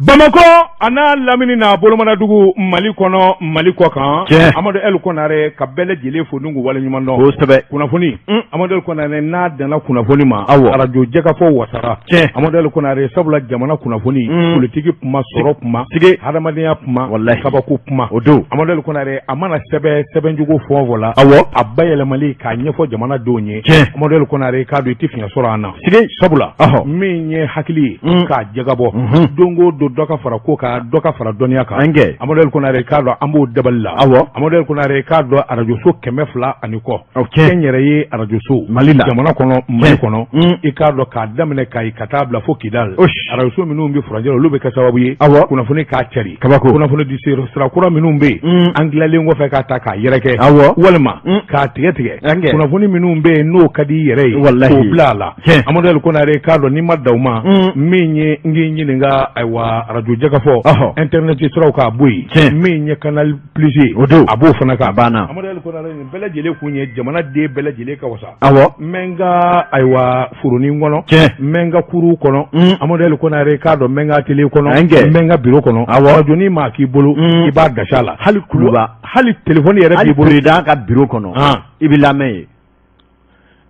Bamakɔ a n'a lamini n'a bolomanadugu, Mali kɔnɔ, Mali kɔ kan. Tiɲɛ. Amadu El Konare ka bɛɛ lajɛlen fo ni k'u waleɲuman dɔn. Kosɛbɛ. Kunnafoni, Amadu El Konare, n'a danna kunnafoni ma, arajo jɛkafɔ wasara. Amadu El Konare, sabula jamana kunnafoni, politiki kuma, sɔrɔ kuma, hadamadenya kuma, Walahi. kabako kuma. O don. Amadu El Konare, a mana sɛbɛn sɛbɛncogo fɛn o fɛn la, a bayɛlɛmali k'a ɲɛfɔ jamanadenw ye. Amadu El Konare, k'a dɔn i tɛ fiɲɛ sɔrɔ an na. Sabula min ye hakili ye k'a jagabɔ, don o don dɔ ka fara ko kan, dɔ ka fara dɔnniya kan. An kɛ. Amadu El Konare, k'a dɔn an b'o dabali la. Amadu El Konare, k'a dɔn arajoso 200 ani kɔ, kɛnyɛrɛye arajoso Mali la. Jamana kɔnɔ, Mali kɔnɔ, i k'a dɔn k'a daminɛ Kayi ka taa bila fo Kidal, arajoso minnu bɛ furancɛ la, olu bɛ kɛ sababu ye kunnafoni k'a cari. Kabako. Kunnafoni di sira kura minnu bɛ yen, an tilalen kɔfɛ k'a ta k'a yɛrɛkɛ walima k'a tigɛ tigɛ, kunnafoni minnu bɛ yen n'o ka di i yɛrɛ ye, k'o bila a la. Amadu El Konare, k'a dɔn n'i ma da o ma, min ye n k'i ɲininka, ayiwa, arajo jɛkafɔ internet siraw k'a bɔ yen, min ye Canal Plus ye, O don. a b'o fana kan. A banna. Amadu El Konare, nin bɛɛ lajɛlen kun ye jamanaden bɛɛ lajɛlen ka wasa. N bɛ n ka, ayiwa, foronin kɔnɔ, n bɛ n ka kuru kɔnɔ, Amadu El Konare, k'a dɔn n bɛ n ka atelier kɔnɔ, n bɛ n ka bureau kɔnɔ, arajo ni maa k'i bolo, i b'a gasi a la. Hali kuluba. Hali téléphone yɛrɛ Hali b'i bolo. président ka bureau kɔnɔ, i bɛ lamɛn yen.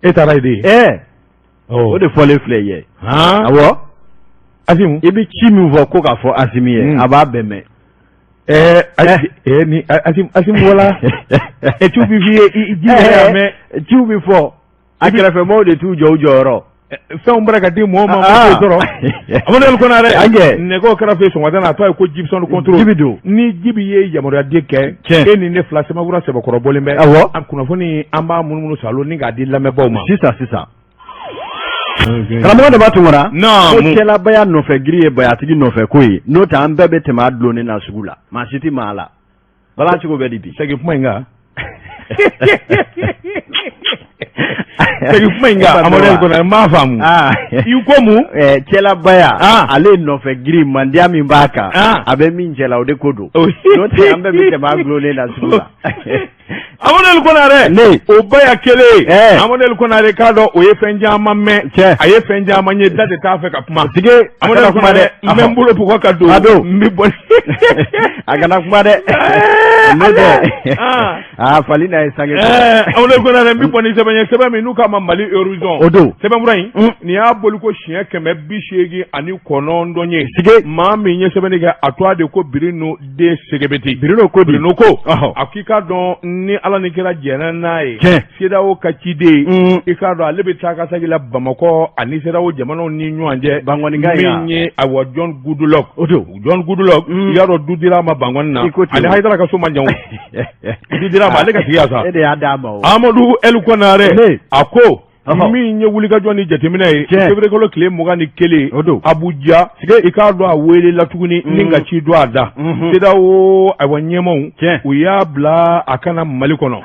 E taara yen de ye? Ɛɛ, o de fɔlen filɛ ye. Awɔ. Asimu. I bɛ ci min fɔ ko k'a fɔ Asimi ye, a b'a bɛɛ mɛn. Ɛɛ, ni Asimu wala e ciw bɛ f'i ye, i ji yɛrɛ y'a mɛn. Ciw bɛ fɔ, a kɛrɛfɛmɔgɔw de t'u jɔ u jɔyɔrɔ. Fɛnw bara ka di mɔgɔw ma, mɔgɔw t'o sɔrɔ. Amadu El Konare, An kɛ. nɛgɛw kɛrɛfɛ sɔgɔmada na, a tɔgɔ ye ko Gibson contrôle. Jibi don. Ni Jibi ye yamaruya di kɛ, e ni ne fila sɛbɛnfura sɛbɛkɔrɔ bɔlen bɛ. An kunnafoni, an b'a munumunu salo ni k'a di lamɛnbaaw ma. Sisan sisan. Karamɔgɔ Daba Tunkara. Naamu. Ko cɛlabaya nɔfɛ giri ye bayatigi nɔfɛ ko ye, n'o tɛ an bɛɛ bɛ tɛmɛ a dulonnen na sugu la, maa si tɛ maa la. Bala cogo bɛ di bi? Segin kuma in kan. Segin kuma in kan, Amadu El Konare, n m'a faamu. I ko mun? Cɛlabaya, ale nɔfɛ giri, mandiya min b'a kan, a bɛ min cɛ la, o de ko don. N'o tɛ, an bɛɛ bɛ tɛmɛ a dulonnen na sugu la. Amadu El Konare, Ne. o baya kelen, Amadu El Konare, k'a dɔn o ye fɛn caman mɛn, a ye fɛn caman ye, da de t'a fɛ ka kuma. Sige, a Amadu kana El kuma dɛ. Konare, n bɛ n bolo bugɔ ka don. A don. N bɛ bɔ. A kana kuma dɛ. N'o tɛ, aa, fali n'a ye sange. Amadu El Konare, n bɛ bɔ ni sɛbɛn ye, sɛbɛn min n'u k'a ma Mali Horizon. O don. Sɛbɛnfura in, nin y'a boli ko siɲɛ 189 ye. Sige. Maa min ye sɛbɛnni kɛ, a tɔgɔ de ko Birino de Segebeti. Birino ko di? Birino ko, a k'i k'a dɔn ni Ala ni kira jɛnna n'a ye. CEDEAO ka ciden, i k'a dɔn ale bɛ taa ka segin la Bamakɔ ani CEDEAO jamanaw ni ɲɔgɔn cɛ. Bankɔninka in Min ye, ayiwa, John Goodluck. O don. John Goodluck, i y'a dɔn du dira a ma Bankɔni na. I ko ten. Ani Hayidara ka so man jan o. Du dira a ma, ale ka sigi yan sa. E de y'a d'a ma o. Amadu El Konare, Ne. a ko Ɔhɔ. min ye wulikajɔ ni jateminɛ ye, février kalo tile 21, O don. Abuja, i k'a dɔn a welela tuguni ni ka ci don a da. CEDEAO, ayiwa, ɲɛmaw, u y'a bila a ka na Mali kɔnɔ.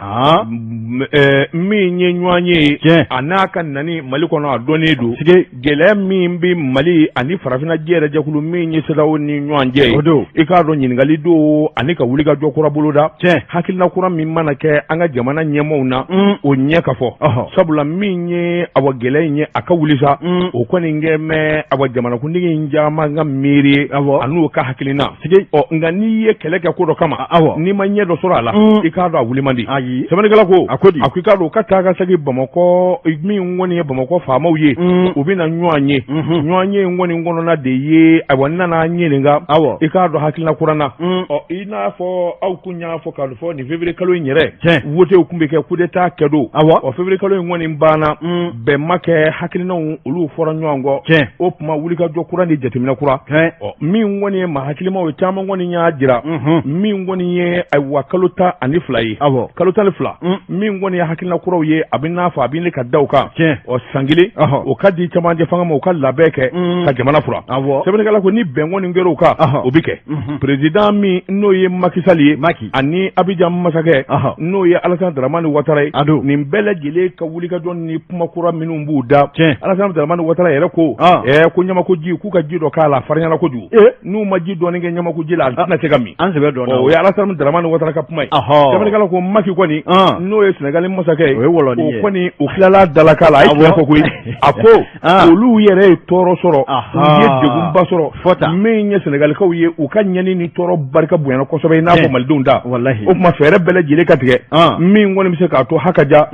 Min ye ɲɔgɔn ye, a n'a ka nani Mali kɔnɔ, a dɔnnen don. Gɛlɛya min bɛ Mali ani farafinna jɛ yɛrɛ jɛkulu min ye CEDEAO ni ɲɔgɔn cɛ ye. O don. I k'a dɔn ɲininkali don ani ka wulikajɔ kura boloda. Hakilina kura min mana kɛ an ka jamana ɲɛmaw na, o ɲɛ ka fɔ. Sabula min ye, awa, gɛlɛya in ye, a ka wuli sa, o kɔni kɛ mɛn, awa, jamanakuntigi in caman ka miiri ye, a n'o ka hakilina. Ɔ, nka n'i ye kɛlɛ kɛ ko dɔ kama, n'i ma ɲɛ dɔ sɔrɔ a la, i k'a dɔn a wuli man di. Ayi. Sɛbɛnnikɛla ko, A ko di? A ko i k'a dɔn u ka taa ka segin Bamakɔ, min kɔni ye Bamakɔ faamaw ye, u bɛna ɲɔgɔn ye. Ɲɔgɔn ye in kɔni kɔnɔna de ye, ayiwa, n nana ɲininka, i k'a dɔn hakilina kura na. Ɔ, i n'a fɔ aw kun y'a fɔ k'a fɔ nin février kalo in yɛrɛ, wotew kun bɛ kɛ, coup d'état kɛ don. Ɔ, février kalo in kɔni banna, bɛn ma kɛ, hakilinaw olu fɔra ɲɔgɔn kɔ. O tuma wulikajɔ kura ni jateminɛ kura. Ɔ, min kɔni ye maa hakilimaw ye, caman kɔni y'a jira, min kɔni ye, ayiwa, kalo 12 ye, kalo 12, min kɔni ye hakilina kuraw ye, a bɛ n'a fɔ a bɛ ne ka da u kan. Ɔ, san kelen, o ka di camancɛ fanga ma, u ka labɛn kɛ ka jamana fura. Sɛbɛnnikɛla ko ni bɛn kɔni kɛra o kan, o bɛ kɛ. Président min n'o ye Macky Sall ye, ani Abidjan masakɛ n'o ye Alassane Dramane Ouattara ye, nin bɛɛ lajɛlen ka wulikajɔ ni kuma kura minnu b'u da. Alasani Daramani Watara yɛrɛ ko ko ɲamako ji, k'u ka ji dɔ k'a la, farinyala kojugu. N'u ma ji dɔɔni kɛ ɲamako ji la, a tɛna se ka min. An sɛbɛ dɔn. O ye Alasani Daramani Watara ka kuma ye. Sɛbɛnnikɛla ko Maki kɔni, n'o ye Senegali masakɛ ye, o ye wɔlɔni ye, o kɔni o tilala dalakan la, a ye tiɲɛ fɔ koyi. A ko olu yɛrɛ ye tɔɔrɔ sɔrɔ, u ye degunba sɔrɔ. Fɔta. Min ye Senegalikaw ye, u ka ɲani ni tɔɔrɔ barika bonyana kosɛbɛ i n'a fɔ Malidenw ta. Walahi. O tuma fɛɛrɛ bɛɛ lajɛlen ka tigɛ min kɔni bɛ se k'a to haka ja,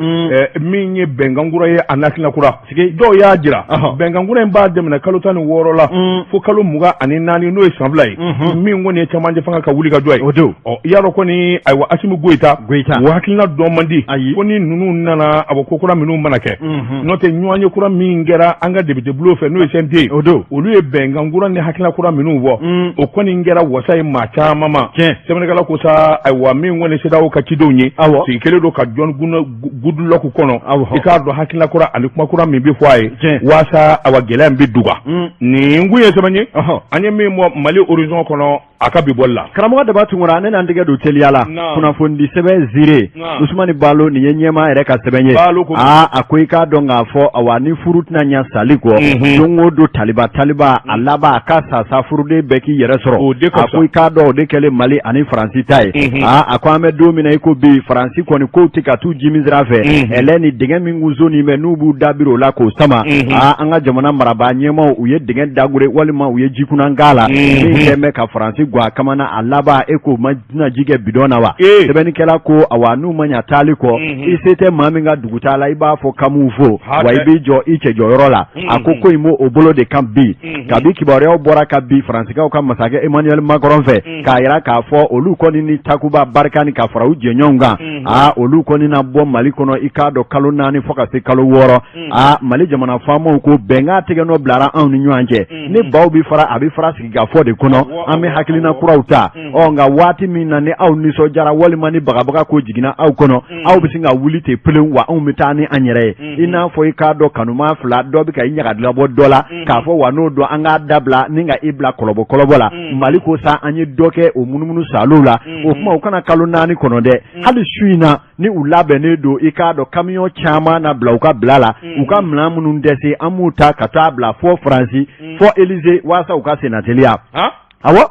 min ye bɛnkan kura ye, a n'hakilina kura. Dɔw y'a jira bɛnkan kura in b'a daminɛ kalo 16 la fo kalo 24, n'o ye san 2 ye, min kɔni ye cɛmancɛ fanga ka wuli ka jɔ ye. O don. Ɔ, i y'a dɔn kɔni, ayiwa, Asimi Goyita, Goyita. o hakilina dɔn man di. Ayi. Ko ni ninnu nana, a bɔ ko kura minnu mana kɛ, n'o tɛ ɲɔgɔnye kura min kɛra an ka député bulon fɛ, n'o ye CNT ye. O don. Olu ye bɛnkan kura ni hakilina kura minnu fɔ, o kɔni kɛra wasa ye maa caman ma. Sɛbɛnnikɛla ko sa, ayiwa, min kɔni CEDEAO ka cidenw ye, sigi kelen don ka John Goodluck kɔnɔ, i k'a dɔn hakilina kura ani kuma kura min bɛ fɔ a ye, waasa awa gɛlɛya in bɛ duga. Nin kun ye sɛbɛn ye an ye min bɔ Mali Horizon kɔnɔ a ka bi bɔli la. Karamɔgɔ Daba Tunkara, ne n'an tɛgɛ don teliya la. Kunnafonidi sɛbɛn Ziire, Usumani Balo, nin ye ɲɛmaa yɛrɛ ka sɛbɛn ye. Aa, a ko i k'a dɔn k'a fɔ, awa, ni furu tɛna ɲɛ sali kɔ, don o don taliba taliba, a laban a ka sa sa, furuden bɛɛ k'i yɛrɛ sɔrɔ. A ko i k'a dɔn, o de kɛlen Mali ani Faransi ta ye. Aa, a ko an bɛ don min na i ko bi, Faransi kɔni kow tɛ ka t'u jimi sira fɛ. Ɛlɛ ni dingɛ min kun sonin bɛ, n'u b'u dabiri o la k'o sama, aa, an ka jamana marabaa ɲɛmaaw, u ye dingɛ dagure walima u ye jikunan k'a la, min kɛlen bɛ ka Faransi gwan a kamana. A laban, e k'o ma tɛna ji kɛ bidɔn na wa? Sɛbɛnnikɛla ko, awa, n'u ma ɲa taali kɔ, i se tɛ maa min ka dugutaa la, i b'a fɔ kamu fo wa, i b'i jɔ i cɛ jɔyɔrɔ la. A ko ko in b'o bolo de kan bi. Kabi kibaruyaw bɔra ka bi Faransikaw ka masakɛ Emmanuel Macron fɛ, k'a yira k'a fɔ olu kɔni ni Takuba Barkhane ka fara u jɛɲɔgɔnw kan, aa, olu kɔni na bɔ Mali kɔnɔ, i k'a dɔn, kalo 4 fo ka se kalo 6. Aa, Mali jamana faamaw ko bɛnkan tɛgɛnɔ bilara anw ni ɲɔgɔn cɛ. Ni baw bɛ fara, a bɛ fara sigikafɔ de kɔnɔ, an bɛ hakilina kuraw ta. Ɔ, nka waati min na ni aw nisɔndiyara walima ni bagabaga ko jiginna aw kɔnɔ, aw bɛ sin ka wuli ten pelenw wa, anw bɛ taa ni an yɛrɛ ye. I n'a fɔ i k'a dɔn, kanuma fila dɔ bɛ ka i ɲagadilabɔ dɔ la k'a fɔ wa, n'o don an k'a dabila ni ka i bila kɔlɔbɔ kɔlɔbɔ la. Mali ko sa, an ye dɔ kɛ o munumunu salo la. O tuma u kana kalo 4 kɔnɔ dɛ, hali su in na ni u labɛnnen don, i k'a dɔn, kamiyɔn caman na bila u ka bila la, u ka minɛn minnu dɛsɛ, an b'u ta ka taa bila fɔ Faransi, fɔ Élysée, waasa u ka sennateliya. Awɔ,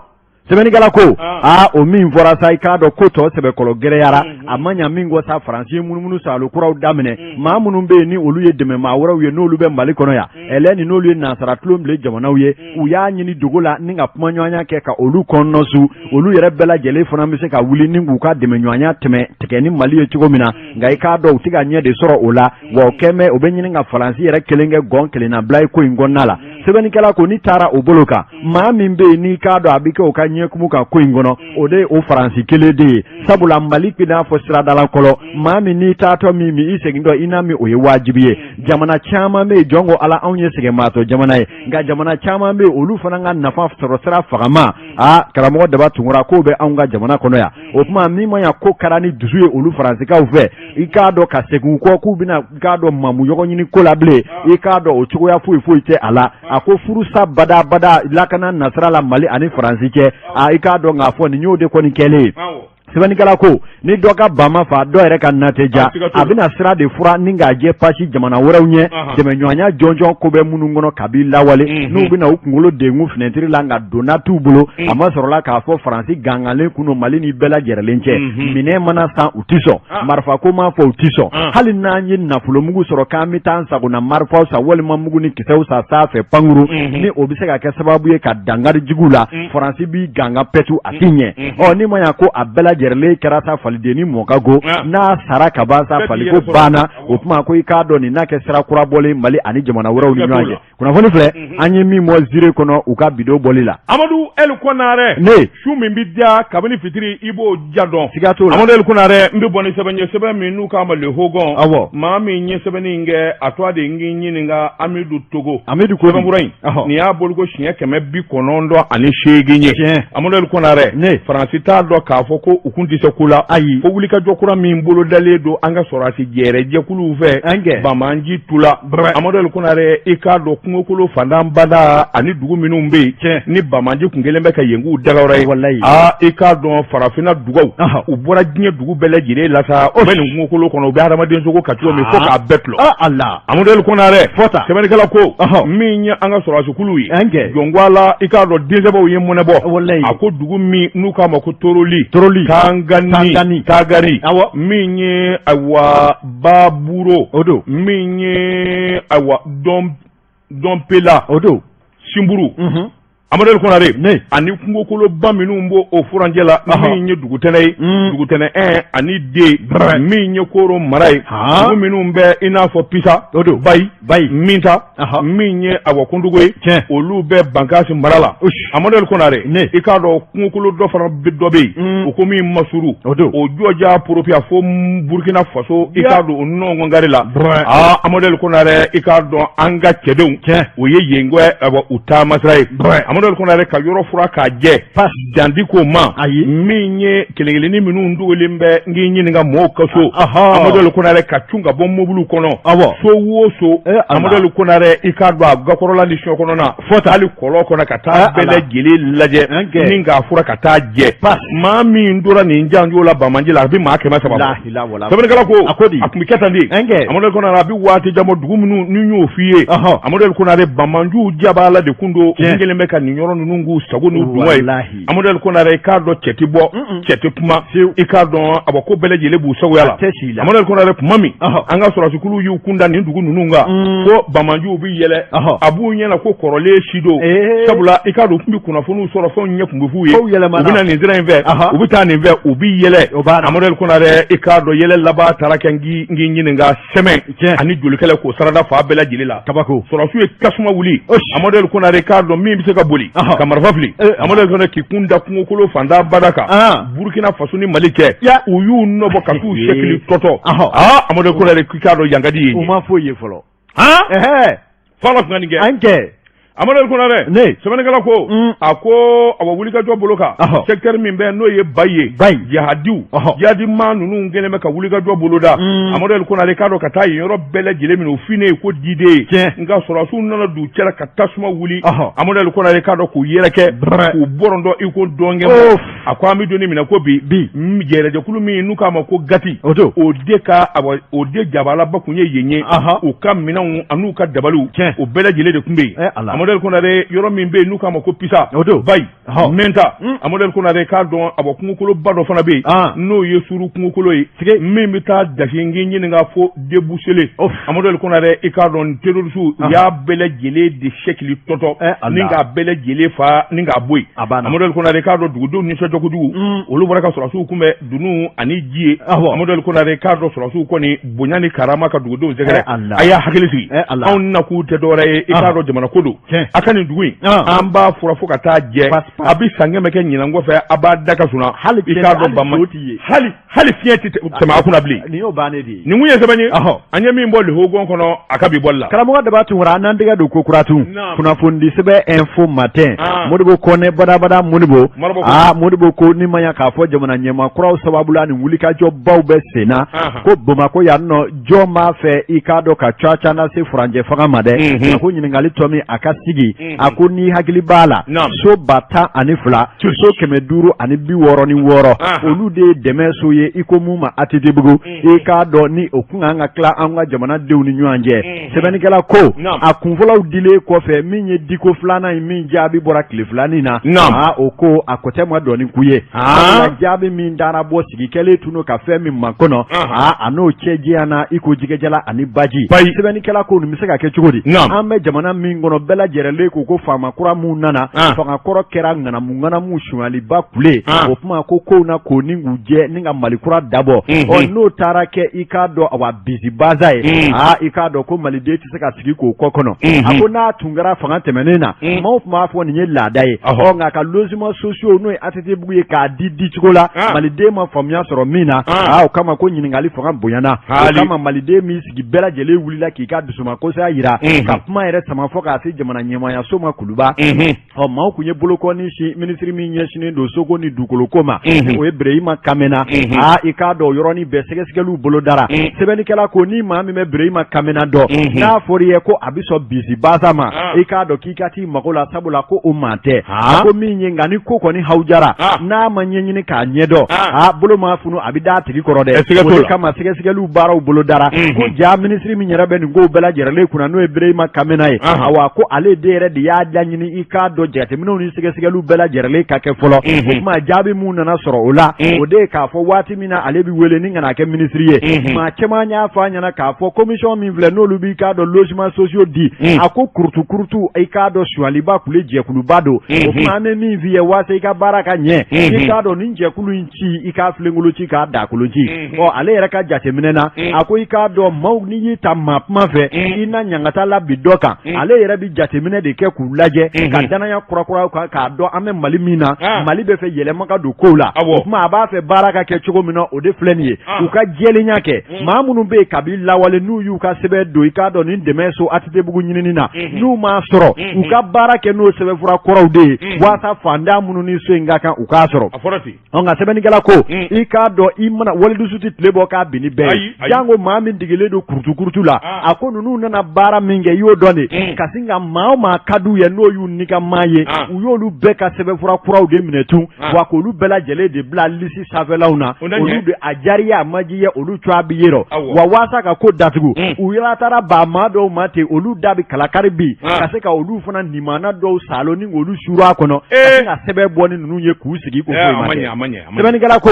sɛbɛnnikɛla ko, aa, o min fɔra sa, i k'a dɔn ko tɔ sɛbɛkɔrɔ gɛlɛyara. A ma ɲa min kɔ sa, Faransi ye munumunu salo kuraw daminɛ. Maa minnu bɛ yen ni olu ye dɛmɛmaa wɛrɛw ye, n'olu bɛ Mali kɔnɔ yan, ɛlɛ ni n'olu ye nansara tulon bilen jamanaw ye, u y'a ɲini dogo la ni ka kumaɲɔgɔnya kɛ ka olu kɔnɔsu. Olu yɛrɛ bɛɛ lajɛlen fana bɛ se ka wuli ni k'u ka dɛmɛɲɔgɔnya tɛmɛ tigɛ ni Mali ye cogo min na. Nka i k'a dɔn, u tɛ ka ɲɛ de sɔrɔ o la wa, o kɛn bɛ o bɛ ɲini ka Faransi yɛrɛ kelen kɛ gɔn kelennabila ye ko in kɔnɔna la. Sɛbɛnnikɛla ko n'i taara o bolo kan, maa min bɛ yen n'i k'a dɔn a bɛ kɛ o ka ɲɛkumu kan ko in kɔnɔ, o de ye o Faransi kelen de ye. Sabula Mali bɛ n'a fɔ siradala kɔlɔ, maa min n'i taatɔ min min, i segintɔ i n'a min, o ye wajibi ye. Jamana caman bɛ yen, jɔn ko Ala, anw ye sɛgɛnbaatɔ jamana ye, nka jamana caman bɛ yen, olu fana ka nafa sɔrɔ sira fagama, aa, karamɔgɔ Daba Tunkara, k'o bɛ anw ka jamana kɔnɔ yan. O tuma min ma ɲa, ko kɛra ni dusu ye olu Faransikaw fɛ, i k'a dɔn ka segin u kɔ k'u bɛna, i k'a dɔn, mamu ɲɔgɔn ɲini ko la bilen, i k'a dɔn o cogoya foyi foyi tɛ a la. A ko furusa badabada lakana nasira la Mali ani Faransi cɛ, a i k'a dɔn k'a fɔ nin y'o de kɔni kɛlen ye. Sɛbɛnnikɛla ko ni dɔ ka ba ma fa, dɔ yɛrɛ ka na tɛ ja. A bɛna sira de furan ni k'a jɛ pasi jamana wɛrɛw ɲɛ, dɛmɛɲɔgɔnya jɔnjɔn ko bɛ minnu kɔnɔ kabi lawale, n'u bɛna u kunkolo denkun finɛtiri la, nka donna t'u bolo. A ma sɔrɔla k'a fɔ Faransi ganganlen kun don Mali ni bɛɛ lajɛrɛlen cɛ. Minɛn mana san, u ti sɔn. Marifa ko ma fɔ, u ti sɔn. Hali n'an ye nafolomugu sɔrɔ k'an bɛ taa an sagona marifaw san walima mugu ni kisɛw san sanfɛ pankuru, ni o bɛ se ka kɛ sababu ye ka dankari jugu la, Faransi b'i ganga pɛtu, a ti ɲɛ. Ɔ, ni ma ɲa ko a bɛɛ lajɛrɛlen kɛra sa, falidenni mɔ ka go, n'a sara ka ban sa, faliko banna. O tuma ko i k'a dɔn nin n'a kɛ sira kura bɔlen Mali ani jamana wɛrɛw ni ɲɔgɔn cɛ. Kunnafoni filɛ an ye min bɔ Ziire kɔnɔ u ka bidon bɔli la. Amadu El Konarɛ, ne su min bɛ diya kabini fitiri, i b'o ja dɔn. Siga t'o la. Amadu El Konarɛ, n bɛ bɔ ni sɛbɛn ye, sɛbɛn min n'u k'a ma Le Hogon. Awɔ. Maa min ye sɛbɛnni in kɛ, a tɔgɔ de n k'i ɲininka, Amidu Togo. Amidu ko sɛbɛnfura in, nin y'a bɔliko siɲɛ 908 ye. Tiɲɛ. Amadu El Konarɛ, ne Faransi t'a dɔn k'a fɔ ko u u kun tɛ se ko la. Ayi. Fo wulikajɔ kura min bolodalen don an ka sɔrɔdasi jɛrɛ jɛkuluw fɛ. An kɛ. Banbaanci tula. Brɛ. Amadu El Konare, i k'a dɔn kungokolo fantan bada ani dugu minnu bɛ yen. Tiɲɛ. Ni banbaanci kun kɛlen bɛ ka yen k'u dagayɔrɔ ye. Walayi. Aa, i k'a dɔn farafinna dugaw. U bɔra diɲɛ dugu bɛɛ lajɛlen la sa, u bɛ nin kungokolo kɔnɔ, u bɛ hadamaden sogo kan cogo min fo k'a bɛɛ tulɔ. Ah Allah. Amadu El Konare. Fɔta. Sɛbɛnnikɛla ko. Min ye an ka sɔrɔdasikuluw ye. An kɛ. Jɔnko a la, i k'a dɔn densɛbɛw ye mɔnɛ bɔ. Walayi. A ko dugu min n'u k'a ma ko Toroli. Toroli. Tangani. Tangani. Tagari. Awɔ. Min ye ayiwa Baburo. O don. Min ye ayiwa dɔn dɔnpela. O don. Sinburu. Amadu El Konare. Ne. Ani kungokoloba minnu b'o o furancɛ la. Min ye dugutɛnɛ ye. Dugutɛnɛ 1 ani 2. Brɛ. Min ye Koro mara ye. Han. Dugu minnu bɛ i n'a fɔ Pisa. O don. Bayi. Bayi. Minta. Min ye awa Kundugu ye. Tiɲɛ. Olu bɛ Bankasi mara la. Ush. Amadu El Konare. Ne. I k'a dɔn kungokolo dɔ fana bɛ dɔ bɛ yen. O ko min Masuru. O don. O jɔja poropiya fo Burukina Faso, i k'a dɔn o nɔngɔn la. Brɛ. Aa, Amadu El Konare, i k'a dɔn an ka cɛdenw. Tiɲɛ. O ye yen kɛ awa u taamasira ye. Brɛ. Amadu El Konare ka yɔrɔ fura k'a jɛ. Pas. Dandi k'o ma. Ayi. Min ye kelenkelennin minnu dogolen bɛ n k'i ɲininka mɔgɔw ka so. Ahɔ. Amadu El Konare ka cun ka bɔ mobiliw kɔnɔ. Awɔ. So o so. Eh, Ala. Amadu El Konare, i k'a dɔn a gakɔrɔla ni sokɔnɔna. Fɔta. Hali kɔlɔn kɔnɔ ka taa Eh, bɛɛ Ala. lajɛlen lajɛ. An kɛ. Ni k'a fura ka taa jɛ. Pas. Maa min tora nin janjo la banbaanci la, a bɛ maa 300 bɔ. La ilaha wala. Sɛbɛnnikɛla ko. A ko di? A tun bɛ kɛ tan de. An kɛ. Amadu El Konare, a bɛ waati jan bɔ, dugu minnu ni n y'o f'i ye. Amadu El Konare, banbaanciw jabala de kun don. U Tiɲɛ. kɛlen bɛ ka nin yɔrɔ ninnu k'u sago n'u dungɔ ye. Walahi. Amadu El Konare, i k'a dɔn cɛ tɛ bɔ. Cɛ tɛ kuma. Fiyewu. I k'a dɔn a ko bɛɛ lajɛlen b'u sagoya la. A tɛ si la. Amadu El Konare, tuma min. An ka sɔrɔdasikuluw y'u kun da nin dugu ninnu kan. Ko banbaanciw bɛ yɛlɛ. A b'u ɲɛna ko kɔrɔlen si don. Ee. Sabula i k'a dɔn u tun bɛ kunnafoniw sɔrɔ, fɛnw ɲɛ tun bɛ f'u ye. Kow yɛlɛmana. U bɛ na nin sira in fɛ. U bɛ taa nin fɛ, u bɛ yɛlɛ. O banna. Amadu El Konare, i k'a dɔn yɛlɛ laban taara kɛ n k'i ɲininka sɛmɛ. Tiɲɛ. Ani jolikɛlɛ k'o sarada fa bɛɛ lajɛlen la. Kabako. Sɔrɔdasiw ye tasuma wuli. Osi. Amadu El Konare, i k'a dɔn min bɛ se ka boli. Ka marifa fili. Eh. Amadu El Konare k'i kun da kungokolo fantan bada kan. Burukina Faso ni Mali cɛ. Ya. U y'u nɔbɔ ka t'u sɛkili tɔtɔ. Aa, Amadu El Konare, k'i k'a dɔn yan ka di yen U ye. ma foyi ye fɔlɔ. Han? Ɛhɛ. F'Ala tun ka nin kɛ. An kɛ. Amadu El Konare. Ne. Sɛbɛnnikɛla ko. A ko awa wulikajɔ bolo kan. Secteur min bɛ n'o ye Bayi ye. Bayi. Jihadiw. Jihadi maa ninnu kɛlen bɛ ka wulikajɔ boloda. Amadu El Konare, k'a dɔn ka taa yen yɔrɔ bɛɛ lajɛlen minɛ, o finnen ye ko diden ye. Tiɲɛ. Nka sɔrɔdasiw nana don u cɛla ka tasuma wuli. Amadu El Konare, k'a dɔn k'u yɛrɛkɛ. Brɛ. K'u bɔrɔntɔ i ko dɔnkɛ. Of. A ko an bɛ don min na ko bi. Bi. Jɛrɛjɛkulu min n'u k'a ma ko Gati. O don. O de ka awa o de jabalaba kun ye yen ye. U ka minɛnw an'u ka dabaliw. Tiɲɛ. O bɛɛ lajɛlen de tun bɛ yen. Eh, Ala. Amadu El Konare, yɔrɔ min bɛ yen n'u k'a ma ko Pisa. O don. Bayi. Mɛnta. Amadu El Konare, k'a dɔn awa kungokoloba dɔ fana bɛ yen. N'o ye Suru kungokolo ye. Sige. Min bɛ taa dasi n k'i ɲininka fo Debusele. Of. Amadu El Konare, i k'a dɔn terroriste u y'a bɛɛ lajɛlen de sɛkili tɔtɔ. Eh, Ala. Ni k'a bɛɛ lajɛlen fa ni k'a bɔ yen. A banna. Amadu El Konare, k'a dɔn dugudenw nisɔndiya kojugu. Olu bɔra ka sɔrɔdasiw kunbɛn dunun ani ji ye. Awɔ. Amadu El Konare, k'a dɔn sɔrɔdasiw kɔni bonya ni karama ka dugudenw sɛgɛrɛ. Eh, Ala. A y'a hakili sigi. Eh, Ala. Anw nakun tɛ dɔwɛrɛ ye, i k'a dɔn jamana ko don. Tiɲɛ. A ka nin dugu in. Ah. An b'a fura fo ka taa jɛ. Pas, pas. A bɛ san 100 kɛ ɲinan kɔfɛ, a b'a da ka sunna. Hali I k'a dɔn hali bama so t'i ye. hali fiɲɛ tɛ tɛmɛ a kunna bilen. Nin y'o bannen de ye. Nin kun ye sɛbɛn ye. Ɔhɔ. An ye min bɔ Le Hogon kɔnɔ a ka bi bɔli la. Karamɔgɔ Daba Tunkara, an n'an tɛgɛ don ko kura tun. Naam. Kunnafonidi sɛbɛn Info Matin. Ah. Modibo Kɔnɛ badabada Modibo. Modibo ko. Aa, Modibo ko ni ma ɲa k'a fɔ jamana ɲɛmaa kuraw sababu la nin wulikajɔbaw bɛ sen na. Ahan. Ko Bamakɔ yan nɔ, jɔn b'a fɛ i k'a dɔn ka ca lase furancɛ fanga ma dɛ. A ko ɲininkali tɔ min a ka sigi. A ko n'i hakili b'a la. Naam. So 12,000. So 566. Ahan. Olu de ye dɛmɛ so ye i ko mun ma ATT-bugu. I k'a dɔn ni o kun kan ka tila an ka jamanadenw ni ɲɔgɔn cɛ. Sɛbɛnnikɛla ko. Naam. A kunfɔlɔw dilen kɔfɛ min ye diko filanan ye min jaabi bɔra tile filanin na. Naam. Aa, o ko a ko tɛ ma dɔɔni k'u ye. Ah. Sabula jaabi min taara bɔ sigi kɛlen tun don ka fɛn min makɔnɔ. Ahan. Aa, a n'o cɛ janyana i ko jɛgɛjala ani baji. Bayi. Sɛbɛnnikɛla ko nin bɛ se ka kɛ cogo di? Naam. An bɛ jamana min kɔnɔ bɛɛ lajɛlen ko faama kura mun nana. Ah. Fanga kɔrɔ kɛra ŋanamu ŋanamu sonyaliba kule. Ah. O kuma ko kow na ko ni k'u jɛ ni ka Mali kura dabɔ. Ɔ n'o taara kɛ i k'a dɔn awa bisi baza ye. Aa, i k'a dɔn ko maliden tɛ se ka sigi k'o kɔ kɔnɔ. A ko n'a tun kɛra fanga tɛmɛnen na. Maaw tun b'a fɔ nin ye laada ye. Ɔhɔ. Ɔ nka ka logement sociaux n'o ye ATT-bugu ye k'a di dicogo la. Ah. Maliden ma faamuya sɔrɔ min na. Ah. Aa, o kama ko ɲininkali fanga bonyana. O Haali. kama maliden min sigi bɛɛ lajɛlen wulila k'i ka dusumakosaya jira. Ka kuma yɛrɛ sama fɔ k'a se jamana ɲɛmaayaso ma Kuluba. Ɔ maaw tun ye bolokɔni bolokɔni sin minisiri min ɲɛsinnen don soko ni dugukoloko ma, o ye Birehima Kamena. Aa, i k'a dɔn yɔrɔnin bɛɛ sɛgɛsɛgɛliw bolodara. Sɛbɛnnikɛla ko ni maa min bɛ Birehima Kamena dɔn, n'a fɔra i ye ko a bɛ sɔn bisibasa ma, i k'a dɔn k'i ka t'i mago la, sabula ko o maa tɛ. A ko min ye, nka ni ko kɔni hawujara, n'a ma ɲɛɲini k'a ɲɛdɔn, a bolo ma funu, a bɛ d'a tigi kɔrɔ dɛ. O de kama sɛgɛsɛgɛliw baaraw bolodara ko ja minisiri min yɛrɛ bɛ nin kow bɛɛ lajɛrɛlen kunna, n'o ye Birehima Kamena ye, awa ko ale de yɛrɛ de y'a laɲini, i k'a dɔn jateminɛw ni sɛgɛsɛgɛliw bɛɛ lajɛrɛlen ka kɛ fɔlɔ. O tuma jaabi mun nana sɔrɔ o la, o de ye k'a fɔ waati min na ale bɛ wele ni ka n'a kɛ minisiri ye, maa caman y'a fɔ a ɲɛna k'a fɔ commission min filɛ, n'olu b'i k'a dɔn logement sociaux di, a ko kurutu kurutu, i k'a dɔn sonyaliba kule jɛkuluba don. O tuma an bɛ min f'i ye waasa i ka baara ka ɲɛ, i k'a dɔn nin jɛkulu in ci, i k'a filenkolon ci, k'a dakolon ci. Ɔ, ale yɛrɛ ka jateminɛ na, a ko i k'a dɔn maaw n'i y'i ta maa kuma fɛ, i na ɲangata la bi dɔ kan. Ale yɛrɛ bɛ jateminɛ de kɛ k'u lajɛ ka danaya kurakura kan, k'a dɔn an bɛ Mali min na, Mali bɛ fɛ yɛlɛma ka don kow la. O tuma a b'a fɛ baara ka kɛ cogo min na, o de filɛ nin ye. U ka jɛlenya kɛ, maa minnu bɛ yen kabi lawale n'u y'u ka sɛbɛn don, i k'a dɔn nin dɛmɛ so ATT-bugu ɲinini na, n'u m'a sɔrɔ, u ka baara kɛ n'o sɛbɛnfura kɔrɔw de ye, waasa fantan minnu ni so in ka kan, u k'a sɔrɔ. Ɔ, nka sɛbɛnnikɛla ko i k'a dɔn i mana walidusu tɛ tile bɔ k'a bin ni bɛɛ ye, janko maa min degelen don kurutu kurutu la. A ko ninnu nana baara min kɛ, i y'o dɔn de, ka sin ka maa o maa ka d'u ye, n'o y'u ni ka maa ye, u y'olu bɛɛ ka sɛbɛnfura kuraw de minɛ tun, wa k'olu bɛɛ lajɛlen de bila lisi sanfɛlaw na. Olu de a diyara i ye, a ma diya i ye, olu cogoya bɛ yen. Wa waasa ka ko datugu, u yɛrɛ taara ba maa dɔw ma ten, olu da bɛ kalakari bi, ka se ka olu fana nimana dɔw saalo ni k'olu suuru a kɔnɔ, ka se ka sɛbɛn bɔ ni ninnu ye k'u sigi ko foyi ma kɛ. Sɛbɛnnikɛla ko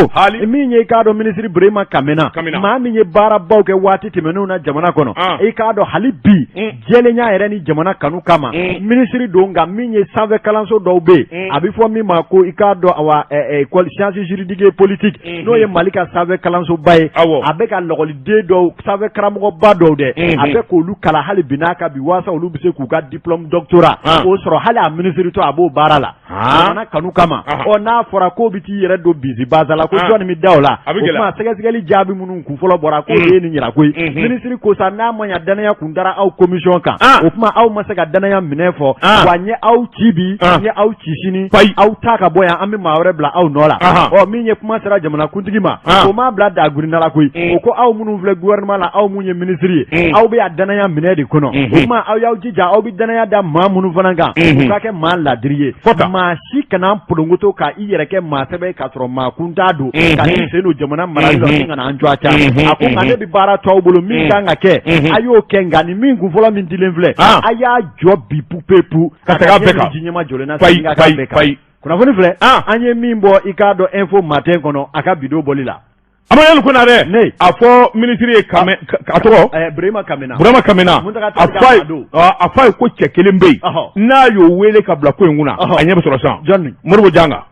min ye, i k'a dɔn minisiri Birehima Kamena, maa min ye baarabaw kɛ waati tɛmɛnenw na jamana kɔnɔ, i k'a dɔn hali bi jɛlenya yɛrɛ ni jamana kanu kama, minisiri don. Nka min ye sanfɛ kalanso dɔw bɛ yen, a bɛ fɔ min ma ko, i k'a dɔn, awa, école sciences juridiques et politiques, n'o ye Mali ka sanfɛ kalansoba ye, a bɛ ka lɔgɔliden dɔw, sanfɛ karamɔgɔba dɔw dɛ, a bɛ k'olu kalan hali bi n'a ka bi, waasa olu bɛ se k'u ka diplôme doctorat o sɔrɔ. Hali a minisiri tɔ, a b'o baara la jamana kanu kama. Ɔ, n'a fɔra k'o bɛ t'i yɛrɛ don bisi baza la, ko jɔnni bɛ da o la? O tuma sɛgɛsɛgɛli jaabi minnu kun fɔlɔ bɔra, k'o de ye nin yira koyi. Minisiri ko sa, n'a ma ɲa danaya kun dara aw commission kan, o tuma aw ma se ka danaya minɛ fɔ wa. N ye aw ci bi, n ye aw ci sini, aw ta ka bɔ yan, an bɛ maa wɛrɛ bila aw nɔ la. Ɔ, min ye kuma sera jamanakuntigi ma, o m'a bila dagurinda la koyi. O ko aw minnu filɛ gouvernement la, aw mun ye minisiri ye, aw bɛ a danaya minɛ de kɔnɔ. O tuma aw y'aw jija, aw bɛ danaya da maa minnu fana kan, u ka kɛ maa ladiri ye. Maa si kana polonkoto ka i yɛrɛ kɛ maa sɛbɛ k'a sɔrɔ maa kuntan don, ka i sen don jamana marali la, ni kana an jɔ a ca. A ko nka ne bɛ baara to aw bolo, min kan ka kɛ, a y'o kɛ. Nka ni min kun fɔlɔ min dilen filɛ, a y'a jɔ bi pupepu ka taga bɛɛ kan. Ji ɲɛma jɔlen na, segin ka k'a bɛɛ kan. Kunnafoni filɛ, an ye min bɔ, i k'a dɔn, Info Matin kɔnɔ, a ka bidon bɔli la. Amadu Konarɛ, a fɔ minisiri ye, a tɔgɔ Burema Kamina. Burema Kamina, a fɔ a ye ko cɛ kelen bɛ yen, n'a y'o wele ka bila ko in kunna, a ɲɛ bɛ sɔrɔ sisan. Jɔnni? Modibo Janga.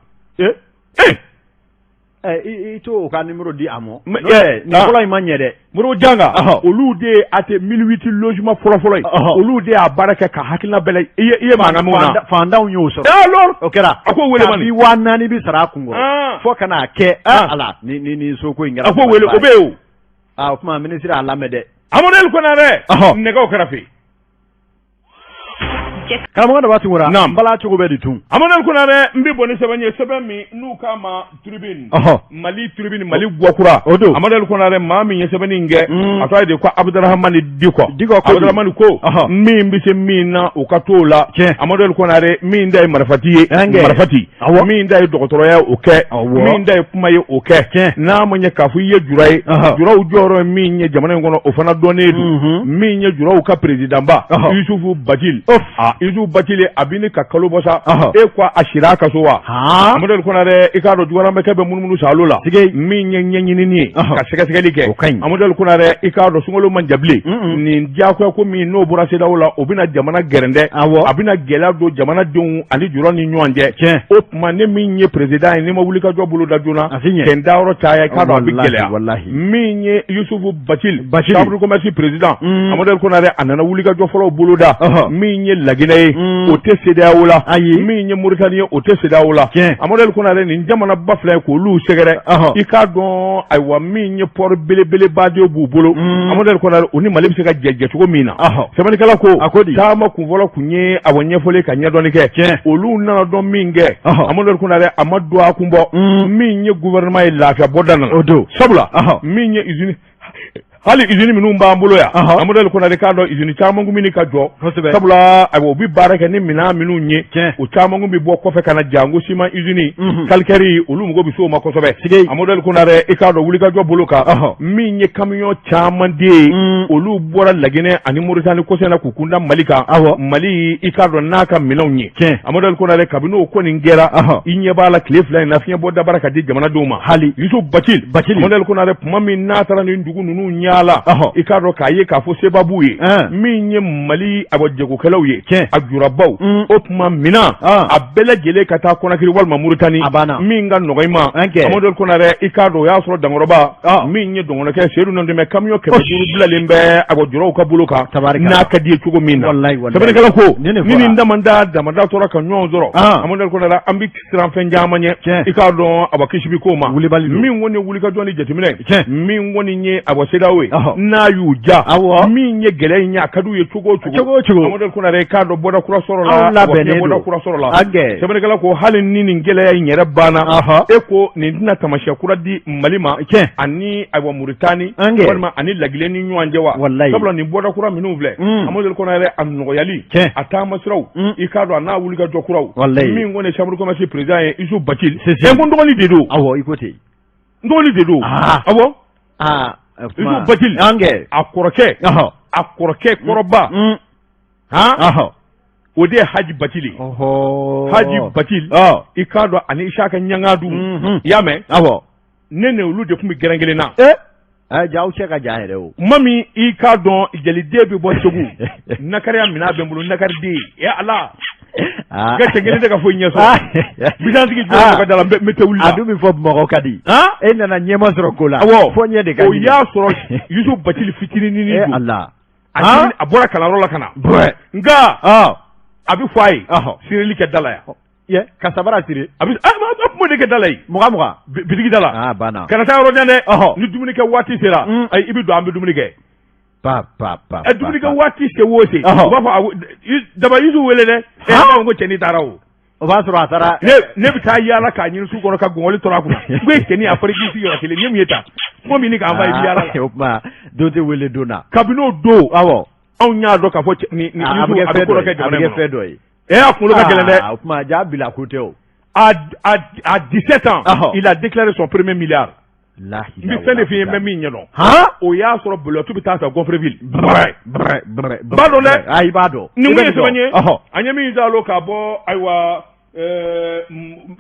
I t'o ka numéro di a ma? Nin fɔlɔ in ma ɲɛ dɛ. Modibo Janga, olu de ye AT 1008 logement fɔlɔ-fɔlɔ ye, olu de y'a baara kɛ ka hakilina bɛɛ i ye mankan min na. Fantanw y'o sɔrɔ. Alors o kɛra. A ko wele man, 4000 bi sara a kun kɔrɔ fo ka n'a kɛ ala ni ni ni soko in kɛra. A ko wele, o bɛ yen o. Aa, o tuma minisiri a lamɛn dɛ. Amadu Konarɛ, nɛgɛw kɛrɛfɛ. Karamɔgɔ Daba Tunkara. Naam. N bala cogo bɛ di tun? Amadu Konarɛ, n bɛ bɔ ni sɛbɛn ye, sɛbɛn min n'u k'a ma Tribune. Mali Tribune, Mali Guwakura. O don. Amadu Konarɛ, maa min ye sɛbɛnni in kɛ, a tɔgɔ ye de ko Abudurahamani Dikɔ. Dikɔ ko Abudurahamani ko min bɛ se min na, u ka t'o la. Amadu Konarɛ, min da ye marifati ye, marifati. Min da ye dɔgɔtɔrɔya, o kɛ. Min da ye kuma ye, o kɛ. N'a ma ɲɛ k'a fɔ i ye jura ye, juraw jɔyɔrɔ ye min ye jamana in kɔnɔ, o fana dɔnnen don. Min ye juraw ka président ba Yusufu Bacili, Yusufu Bacili, a bɛ ka kalo bɔ sa, e ko a sira a ka so wa? Amadu Konarɛ, i k'a dɔn jugaramɛkɛ bɛ munumunu saalo la, min ye ɲɛɲinini ye ka sɛgɛsɛgɛli kɛ. Amadu Konarɛ, i k'a dɔn sunkalo man jan bilen. Nin diyagoya ko min n'o bɔra CEDEAO la, o bɛna jamana gɛrɛndɛ, a bɛna gɛlɛya don jamanadenw ani jura ni ɲɔgɔn cɛ. O tuma ne min ye président ye, n'i ma wuli ka jɔ bolo da joona, kɛ n dayɔrɔ caya, i k'a dɔn a bɛ gɛlɛya. Min ye Yusufu Bacili, chambre de commerce président, Amadu Konarɛ, a nana wuli ka jɔ fɔlɔw bolo da min ye Laginɛ. Laginɛ ye, o tɛ CEDEAO la. Ayi, min ye Moritani ye, o tɛ CEDEAO la. Amadu El Konare, nin jamanaba fila ye k'olu sɛgɛrɛ, i k'a dɔn, ayiwa, min ye port belebeleba de b'u bolo, Amadu El Konare, u ni Mali bɛ se ka jɛ jɛcogo min na. Sɛbɛnnikɛla ko, a ko di, taama kunfɔlɔ kun ye awa ɲɛfɔli ka ɲɛdɔnni kɛ. Olu nana dɔn min kɛ, Amadu El Konare, a ma don a kun bɔ. Min ye gouvernement ye, lafiya bɔda nana o don, sabula min ye usine, hali usine minnu b'an bolo yan, Amadu El Konare, k'a dɔn usine caman kun bɛ ka jɔ, sabula ayiwa, u bɛ baara kɛ ni minɛn minnu ye, o caman kun bɛ bɔ kɔfɛ ka na jango ciment usine, calcaire, olu mago bɛ se o ma kosɛbɛ. Amadu El Konare, i k'a dɔn wulikajɔ bolo kan, min ye camion caman de ye, olu bɔra Laginɛ ani Moritani kɔsa in na k'u kunda Mali kan. Mali, i k'a dɔn n'a ka minɛnw ye, Amadu El Konare, kabini o kɔni kɛra, i ɲɛ b'a la tile 2 in na, fiɲɛ bɔ dabara ka di jamanadenw ma. Hali Yusuf Bacili, Bacili, Amadu El Konare, tuma min n'a taara nin dugu ninnu yaala, i k'a dɔn k'a ye k'a fɔ seba b'u ye, min ye Mali awa jagokɛlaw ye, a jurabaw, o tuma minɛn a bɛɛ lajɛlen ka taa Kɔnakiri walima Moritani, min ka nɔgɔ i ma. Amadu El Konare, i k'a dɔn o y'a sɔrɔ dankɔrɔba, min ye dɔgɔnɔkɛ Seyidu Nɔntɛmɛ, kamiyɔn 500 bilalen bɛ awa juraw ka bolo kan n'a ka di ye cogo min na. Sɛbɛnnikɛla ko ni nin damada damada tora ka ɲɔgɔn sɔrɔ, Amadu El Konare, an bɛ siran fɛn caman ɲɛ. I k'a dɔn awa kisi bɛ ko ma min kɔni ye wulikajɔ ni jateminɛ, min kɔni ye awa CEDEAO ye, n'a y'u ja, min ye gɛlɛya in ye, a ka d'u ye cogo o cogo, Amadu El Konare, i k'a dɔn bɔda kura sɔrɔ la, bɔda kura sɔrɔ la. Sɛbɛnnikɛla ko hali ni nin gɛlɛya in yɛrɛ banna, e ko nin tɛna taamasiyɛn kura di Mali ma ani ayiwa Muritani walima ani Lagine ni ɲɔgɔn cɛ wa? Sabula nin bɔda kura minnu filɛ, Amadu El Konare, a nɔgɔyali, a taamasiraw, i k'a dɔn a n'a wulikajɔ kuraw, min kɔni ye chambre de commerce président ye, Yusuf Bacili, n ko n dɔgɔnin de don. Awɔ, i ko ten. N dɔgɔnin de don. Awɔ, Yusuf Bacili, a kɔrɔkɛ, a kɔrɔkɛ kɔrɔba, han, o de ye Haji Bacili. Haji Bacili, i k'a dɔn ani Isaka Ɲangadu, i y'a mɛn? Awɔ. Ne ni olu de tun bɛ gɛrɛn kelen na. Ee, ja aw cɛ ka jan yɛrɛ o. Tuma min i k'a dɔn jeliden bɛ bɔ Segu, nakariya minɛn bɛ n bolo, nakariden, e Ala, ka cɛ kelen tɛ ka foyi ɲɛ sɔrɔ, bisantigi jɔ ka da la, n bɛ wuli la. A dun bɛ fɔ Bamakɔ ka di. E nana ɲɛma sɔrɔ ko la. Awɔ. Fo ɲɛ de ka ɲini. O y'a sɔrɔ Yusuf Bacili fitininin don. Ala. A bɔra kalanyɔrɔ la ka na. Nka a bɛ fɔ a ye sirili kɛ da la yan. Ka sabara siri. A bɛ a kun de kɛ da la yen. Mugan mugan. Bitigi da la. A banna. Kana taa yɔrɔ jan dɛ. Ni dumuni kɛ waati sera, ayi, i bɛ don, an bɛ dumuni kɛ. Pa pa pa. Dumuni kɛ waati se o se. U b'a fɔ daba Yusuf wele dɛ. E b'a fɔ ko cɛnin taara o. O b'a sɔrɔ a taara. Ne bɛ taa yaala k'a ɲini su kɔnɔ ka gɔngɔli tɔrɔ a kunna. N ko e cɛnin, a fɔra i k'i sigi yɔrɔ kelen, nin ye mun ye tan? Kuma min k'an fa, i bɛ yaala la. O tuma don tɛ wele don na. Kabini o don. Awɔ. Anw y'a dɔn k'a fɔ nin a bɛ ko dɔ kɛ jamana in kɔnɔ. A bɛ kɛ fɛn dɔ ye. E a kunkolo ka gɛlɛn dɛ. O tuma ja bila ko tɛ o. À 17 ans, il a déclaré son premier milliard. N bɛ fɛn de f'i ye, n bɛ min ɲɛdɔn. O y'a sɔrɔ bolotu bɛ taa san Gonfreville. B'a dɔn dɛ. I b'a dɔn. Nin kun ye sɛbɛn ye. An ye min zalo k'a bɔ ayiwa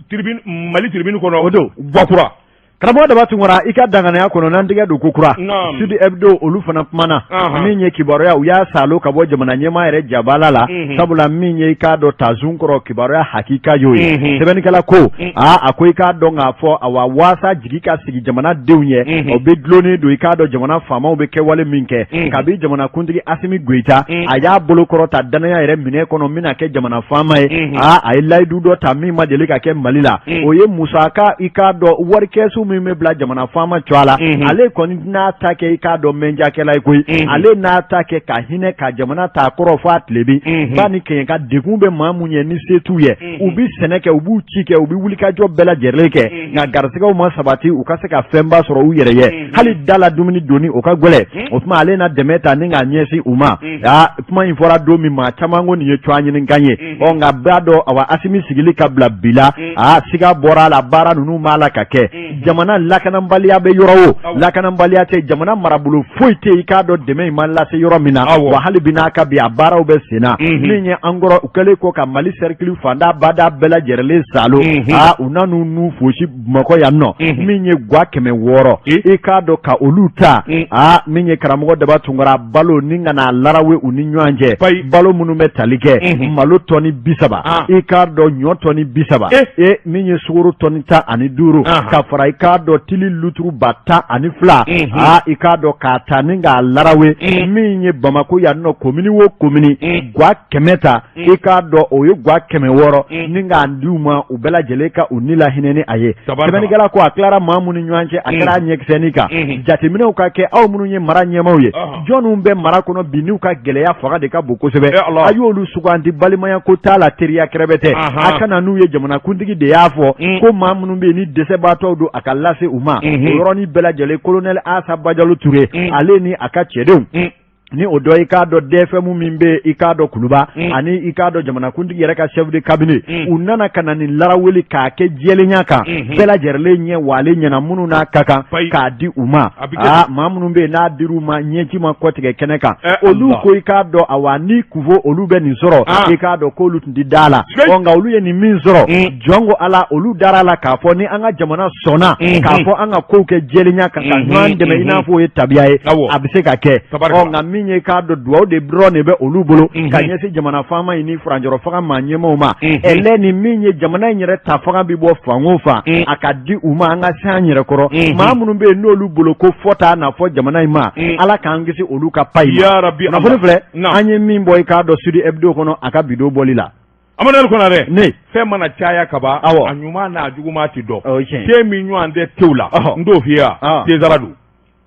tribune, Mali tribune kɔnɔ. O don. Gwakura. Karamɔgɔ Daba Tunkara, i ka danganiya kɔnɔ n'an tɛgɛ don ko kura, Sud Hebdo, olu fana kumana min ye kibaruya, u y'a salo ka bɔ jamana ɲɛmaa yɛrɛ jabala la, sabula min ye i k'a dɔn tazun kɔrɔ kibaruya hakika y'o ye. Sɛbɛnnikɛla ko aa, a ko i k'a dɔn k'a fɔ awa waasa jigi ka sigi jamanadenw ye, o bɛ dulonnen don i k'a dɔn jamana faamaw bɛ kɛwale min kɛ. Kabi jamanakuntigi Asimi Goyita a y'a bolo kɔrɔta danaya yɛrɛ minɛ kɔnɔ min na kɛ jamana faama ye, aa, a ye layidu dɔ ta min ma deli ka kɛ Mali la, o ye musaka, i k'a dɔn warikɛsu min bɛ bila jamana faama cogoya la, ale kɔni n'a ta kɛ i k'a dɔn mɛnjakɛla ye koyi, ale n'a ta kɛ ka hinɛ ka jamana ta kɔrɔ fɔ a tilebin ba ni kɛɲɛka, degun bɛ maa mun ye ni se t'u ye, u bɛ sɛnɛ kɛ, u b'u ci kɛ, u bɛ wulikajɔ bɛɛ lajɛlen kɛ, nka garisɛgɛw ma sabati u ka se ka fɛnba sɔrɔ u yɛrɛ ye, hali da la dumuni donni o ka gɛlɛn. O tuma ale na dɛmɛ ta ni k'a ɲɛsin u ma. Aa, kuma in fɔra don min, maa caman ko nin ye cogoya ɲinikan ye. Ɔ nka b'a dɔn awa Asimi sigili ka bila bi la, aa, siga bɔra a la, baara ninnu b'a la ka kɛ. Jamana lakanabaliya bɛ yɔrɔ o lakanabaliya tɛ, jamana marabolo foyi tɛ i k'a dɔn dɛmɛ in ma lase yɔrɔ min na. Wa hali bi n'a ka bi a baaraw bɛ sen na. Min ye an kɔrɔ, u kɛlen kɔ ka Mali cercle fanda bada bɛɛ lajɛlen salo, aa, u nan'u nu fosi Bamakɔ yan nɔ, min ye gwa 600, i k'a dɔn ka olu ta, aa, min ye karamɔgɔ Daba Tunkara, balo ni ka n'a larawe u ni ɲɔgɔn cɛ, balo minnu bɛ tali kɛ malo tɔni 30, i k'a dɔn ɲɔ tɔni 30, e min ye sukaro tɔni 15, ka fara i k'a k'a dɔn tili luturu 12,000, aa, i k'a dɔn k'a ta ni k'a larawe, min ye Bamakɔ yan nɔ, komini o komini, gwa 100 ta, i k'a dɔn o ye gwa 600 ni k'a di u ma, u bɛɛ lajɛlen ka u ni lahinɛ ni a ye. Sɛbɛnnikɛla ko a tilara maa minnu ni ɲɔgɔn cɛ, a kɛra a ɲɛkisɛnin kan. Jateminɛw ka kɛ, aw minnu ye mara ɲɛmaaw ye, jɔnniw bɛ mara kɔnɔ bi n'u ka gɛlɛya fanga de ka bon kosɛbɛ, a y'olu sugandi. Balimaya ko t'a la, teriya kɛrɛbɛ tɛ, a ka na n'u ye. Jamanakuntigi de y'a fɔ ko maa minnu bɛ yen ni dɛsɛbaatɔw don, a ka lase u ma. O yɔrɔnin bɛɛ lajɛlen, kolonɛli Asa Bajalo Ture, ale ni a ka cɛdenw, ni o dɔ, i k'a dɔn DFM min bɛ, i k'a dɔn Kuluba, ani i k'a dɔn jamanakuntigi yɛrɛ ka chef de cabinet, u nana ka na nin laraweli k'a kɛ jɛlenya kan, bɛɛ lajɛlen ɲɛ walen ɲɛna minnu n'a ka kan k'a di u ma. Aa, maa minnu bɛ yen n'a dir'u ma, ɲɛci ma kɔtigɛ kɛnɛ kan. Olu ko, i k'a dɔn, awa, ni kunfo olu bɛ nin sɔrɔ, i k'a dɔn k'olu tun tɛ da la. Ɔ, nka olu ye nin min sɔrɔ, jɔn ko Ala, olu dara la k'a fɔ ni an ka jamana sɔnna k'a fɔ an ka kow kɛ jɛlenya kan, ka ɲɔgɔn dɛmɛ, i n'a fɔ o ye tabiya ye, a bɛ se ka kɛ. Ɔ, nka min ye, k'a dɔn, dugawu de dɔrɔn de bɛ olu bolo ka ɲɛsin jamana faama in ni furancɛrɔ fanga maa ɲɛmaaw ma. Ɛlɛ ni min ye, jamana in yɛrɛ ta fanga bɛ bɔ fan o fan, a ka di u ma, an ka se an yɛrɛ kɔrɔ. Maa minnu bɛ yen n'olu bolo ko fɔ t'a na fɔ jamana in ma, Ala k'an kisi olu ka pa in ma. Kunnafoni filɛ an ye min bɔ, i k'a dɔn, Sud Hebdo kɔnɔ, a ka bi don bɔli la. Amadu Konarɛ, ne fɛn mana caya ka ban, awɔ, a ɲuman n'a juguman tɛ dɔn. O ye tiɲɛ. Te min ɲɔgɔn tɛ tew la, n t'o f'i ye wa, tezara don.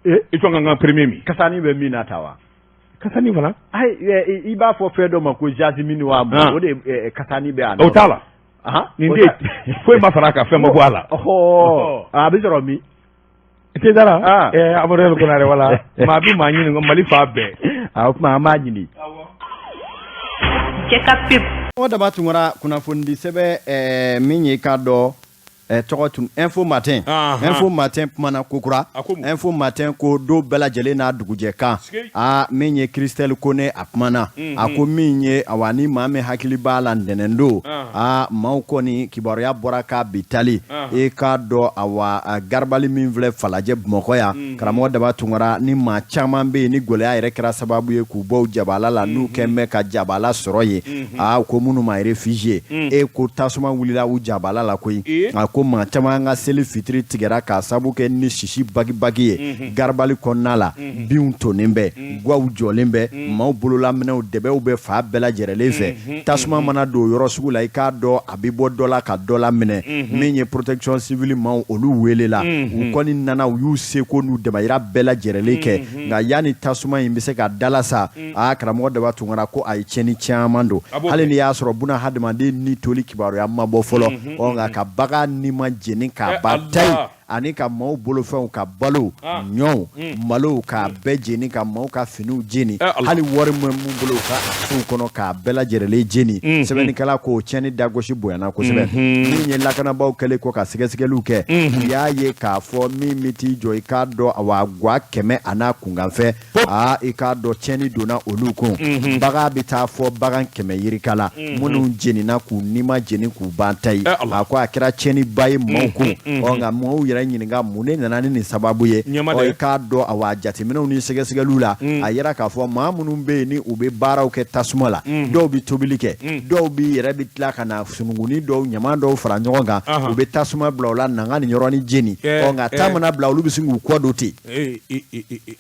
I sɔn ka n ka premier min. Kasani bɛ min na ta wa? Kasani fana. Ayi, i b'a fɔ fɛn dɔ ma ko jasmine wa, o de kasani bɛ a. O t'a la. Nin de foyi ma fara a kan, fɛn ma bɔ a la. A bɛ sɔrɔ min? Tezara, Amadu Konarɛ, wala maa bɛ maa ɲini Mali fan bɛɛ. O tuma an b'a ɲini. Cɛ ka pep. O Daba Tunkara, kunnafonidi sɛbɛn min ye, k'a dɔn tɔgɔ tun Info Matin. Info Matin kumana kokura. Info Matin ko don bɛɛ lajɛlen n'a dugujɛ kan. Aa, min ye Christelle Kone, a kumana, a ko min ye, awa, ni maa min hakili b'a la, ntɛnɛn don, aa, maaw kɔni kibaruya bɔra k'a bi tali, e k'a dɔn, awa, garabali min filɛ Falajɛ Bamakɔ yan, karamɔgɔ Daba Tunkara, ni maa caman bɛ yen ni gɛlɛya yɛrɛ kɛra sababu ye k'u bɔ jabala la, n'u kɛn bɛ ka jabala sɔrɔ yen, aa, ko minnu ma réfugié, e ko tasuma wulila u jabala la koyi. A ko maa caman ka seli fitiri tigɛra k'a sabu kɛ ni sisi bagibagi ye garabali kɔnɔna la. Binw tonnen bɛ, gwaw jɔlen bɛ, maaw bololaminɛw dɛbɛw bɛ fan bɛɛ lajɛrɛlen fɛ. Tasuma mana don yɔrɔ sugu la, i k'a dɔn a bɛ bɔ dɔ la ka dɔ laminɛ. Min ye protection civile maaw, olu welela, u kɔni nana, u y'u seko n'u damayira bɛɛ lajɛrɛlen kɛ, nka yanni tasuma in bɛ se ka dalasa, aa, karamɔgɔ Daba Tunkara, ko a ye tiɲɛni caman don. Hali n'i y'a sɔrɔ buna hadamaden ni toli kibaruya ma bɔ fɔlɔ, ɔ, nka ka bagan ni ma jeni k'a ban tayi, ani ka maaw bolofɛnw, ka balo, ɲɔw, malow, k'a bɛɛ jeni, ka maaw ka finiw jeni, hali wari min b'u bolo u ka sow kɔnɔ, k'a bɛɛ lajɛrɛlen jeni. Sɛbɛnnikɛla ko tiɲɛni dagosi bonyana kosɛbɛ. Min ye lakanabaaw kɛlen kɔ ka sɛgɛsɛgɛliw kɛ, u y'a ye k'a fɔ min bɛ t'i jɔ, i k'a dɔn, awa, gwa 100 a n'a kunkanfɛn, aa, i k'a dɔn tiɲɛni donna olu kun. Bagan bɛ taa fɔ bagan 100 yirika la, minnu jenina k'u nima jeni k'u ban tayi. A ko a kɛra tiɲɛniba ye maaw kun. Ɔ, nka maaw yɛrɛ ɲininka mun de nana ni nin sababu ye. Ɔ, i k'a dɔn, awa, jateminɛw ni sɛgɛsɛgɛliw la, a yira k'a fɔ maa minnu bɛ yen ni u bɛ baaraw kɛ tasuma la, dɔw bɛ tobili kɛ, dɔw bɛ yɛrɛ bɛ tila ka na sununkunnin dɔw, ɲaman dɔw fara ɲɔgɔn kan, u bɛ tasuma bila o la, na ka nin yɔrɔnin jeni. Ɔ, nka ta mana bila, olu bɛ sin k'u kɔ don ten,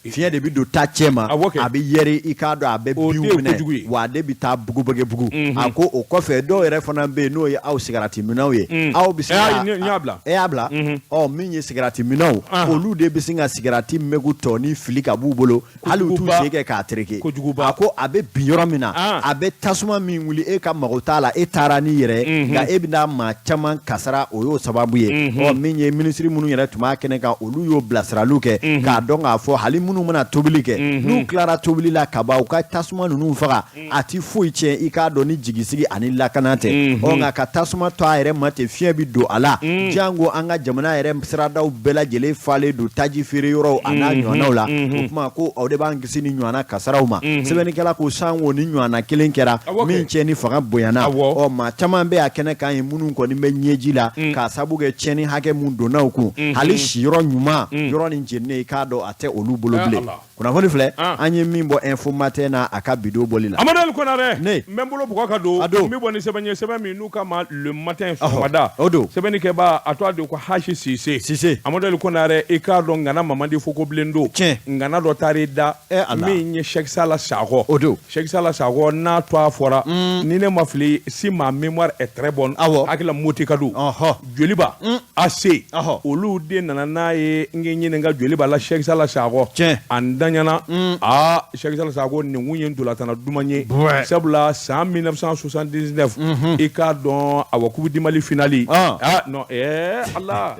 fiɲɛ de bɛ don ta cɛ ma, a bɛ yɛri, i k'a dɔn a bɛ binw minɛ, wa ale bɛ taa bugubugu. A ko o kɔfɛ, dɔw yɛrɛ fana bɛ yen n'o ye aw sigaratiminnaw ye, aw bɛ se e y'a bila. Ɔ, min ye sigaratiminnaw, olu de bɛ sin ka sigarati mɛgu tɔnin fili ka b'u bolo, hali u t'u sen kɛ k'a tereke. A ko a bɛ bin yɔrɔ min na, a bɛ tasuma min wuli, e ka mago t'a la, e taara n'i yɛrɛ, nka e bɛna maa caman kasara, o y'o sababu ye. Ɔ, min ye minisiri minnu yɛrɛ tun b'a kɛnɛ kan, olu y'o bilasiraliw kɛ k'a dɔn k'a fɔ hali minnu mana tobili kɛ, n'u tilara tobili la ka ban, u ka tasuma ninnu faga. A tɛ foyi tiɲɛ, i k'a dɔn, ni jigisigi ani lakana tɛ. Ɔ, nka ka tasuma to a yɛrɛ ma ten, fiɲɛ bɛ don a la, jango an ka jamana yɛrɛ siradaw bɛɛ lajɛlen falen don taji feere yɔrɔw a n'a ɲɔgɔnnaw la. O tuma ko o de b'an kisi ni ɲɔgɔnna kasaraw ma. Sɛbɛnnikɛla ko sango ni ɲɔgɔnna kelen kɛra min tiɲɛni fanga bonyana. Ɔ, maa caman bɛ a kɛnɛ kan ye minnu kɔni bɛ ɲɛji la k'a sabu kɛ tiɲɛni hakɛ mun donna u kun, hali siyɔrɔ ɲuman, yɔrɔ nin jeninen, i k'a dɔn a tɛ olu bolo bilen. Kunnafoni filɛ an ye min bɔ Info Matin na, a ka bi don bɔli la. Amadu Konarɛ, ne n bɛ n bolo bugɔ ka don, a don, n bɛ bɔ ni sɛbɛn ye, sɛbɛn min n'u k'a ma Le Matin, sɔgɔmada. O don. Sɛbɛnnikɛbaa, a tɔgɔ de ko Haji Sise. Sise Amadu Ali Konare i k'a dɔn ŋana Mamadi Fokobilen don Tiɲɛ. ŋana dɔ taar'i da Eh, Ala. min ye Sɛki Sala Sakɔ O don. Sɛki Sala Sakɔ n'a tɔgɔ fɔra ni ne ma fili si ma mémoire est très bonne Awɔ. hakili la Moti ka don Ɔhɔ. Joliba AC Ɔhɔ. olu de nana n'a ye n k'i ɲininka Joliba la Sɛki Sala Sakɔ Tiɲɛ. a ntanyana aa Sɛki Sala Sakɔ nin kun ye ntolatanna duman ye Bwɛ. sabula san 1979 i k'a dɔn awa Coupe du Mali finale Ah. ah non eh Allah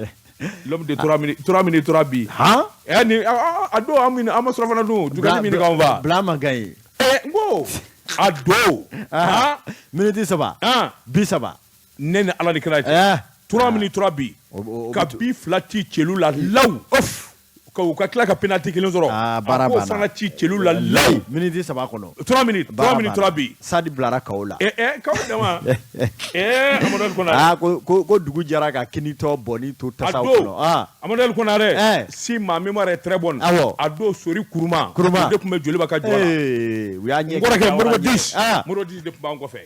l'homme de 3 minutes 3 minutes 3 buts Han? eh ni a don an min an ma surafana dun Dugani min k'an fa Bila man kan ye. eh n ko a don ah Miniti saba. ah 30. ne ni Ala ni kira cɛ Eh. 3 minutes 3 buts O- o- ka bi fila ci celu la law ka u ka tila ka penalty kelen sɔrɔ Ah, baara a k'o banna. fana ci celu la law Miniti saba kɔnɔ. 3 minutes 3 minutes 3 buts Sadi bilara kaw la. eh eh kaw dama eh Amadou Ali Konare Aa ko ko ko dugu jɛra ka kinitɔ bɔnni to a tasaw don kɔnɔ. Ah. Amadou Ali Konare Eh. si ma mémoire est très bonne Awɔ. a don Sori Kuruma Kuruma. o de tun bɛ Joliba ka jɔ la Ee, u y'a ɲɛ. n kɔrɔkɛ Moribo 10 Ah. Moribo 10 de tun b'an kɔfɛ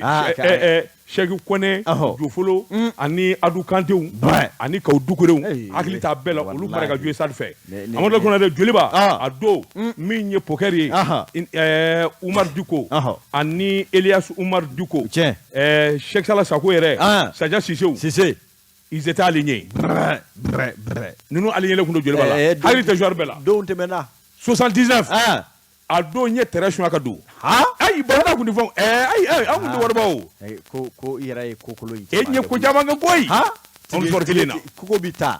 Ah, Eh, eh, eh, Sɛki Kɔnɛ Ɔhɔ. Jofolo ani Adu Kantew Bɛɛ. ani Kaw Dukurew Eh, hakili t'a bɛɛ la olu walahi. tun ka jouer stade fɛ Ne- Amadou Ali Konare Joliba Ah. a don min ye poker ye Aha. Umar Diko Ɔhɔ. ani Elias Umar Diko Tiɲɛ. Sɛki Sala Sako yɛrɛ Ah. Saja Sisew Sise. ils étaient alignés Brɛ brɛ brɛ. ninnu aligné tun don Joliba la Eh, eh, hakili tɛ joueur bɛɛ la Donw tɛmɛna. 79 Ah. a don n ye terrain sunya ka don Han? ayi balontan kun tɛ fɛn ayi ayi an kun tɛ wariba o Eh, ko ko i yɛrɛ ye ko kolon in. e ɲɛ ko caman kɛ koyi Han? Anw sɔrɔ kelen na. Kogo bi taa.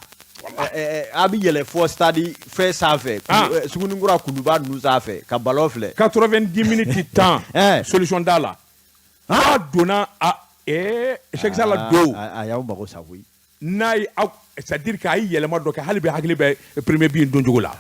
A bɛ yɛlɛ fɔ stade fɛn sanfɛ. Ah. Suguninkura kuluba ninnu sanfɛ ka ballon filɛ. 90 minutes temps Eh. solution t'a la a donna a Sɛki Sala don A y'aw mago sa koyi. n'a ye aw c'est à dire que a ye yɛlɛma dɔ kɛ hali bi hakili bɛ premier but in don cogo la